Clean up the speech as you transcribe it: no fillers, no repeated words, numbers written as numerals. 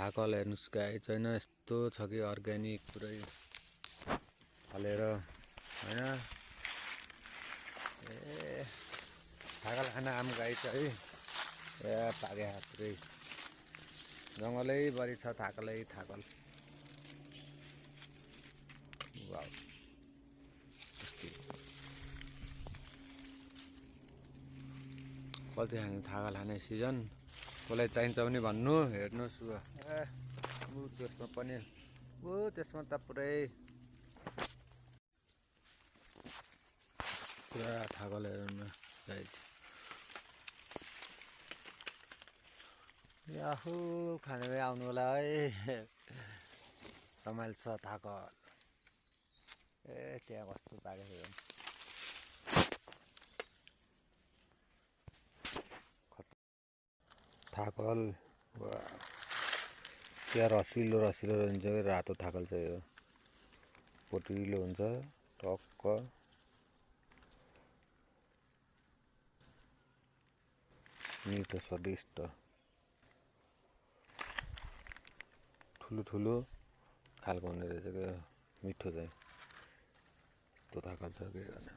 थाकल हेर्नुहोस् गाई छैन यस्तो छ कि अर्ग्यानिक पुरै हालेर होइन। ए थाकल खान आम गाई छ है। ए पाके पुरै जङ्गलै बढी छ थाकलै थाकल। वाउ कति खाने थाकल खाने सिजन कसलाई चाहिन्छ भने भन्नु हेर्नुहोस्। ए त्यसमा पनि त्यसमा त पुरै पुरा थाकल हेर्नु गाई। याहु खाने भए आउनु होला है। रमाइलो छ थाकल। ए त्यहाँ कस्तो पाकेको छ थाकल। त्यहाँ रसिलो रसिलो हुन्छ कि रातो थाकल चाहिँ हो। पोटिलो हुन्छ टक्क मिठो स्वादिष्ट ठुलो ठुलो खालको हुने रहेछ क्या मिठो चाहिँ। यस्तो थाकल छ के गर्ने।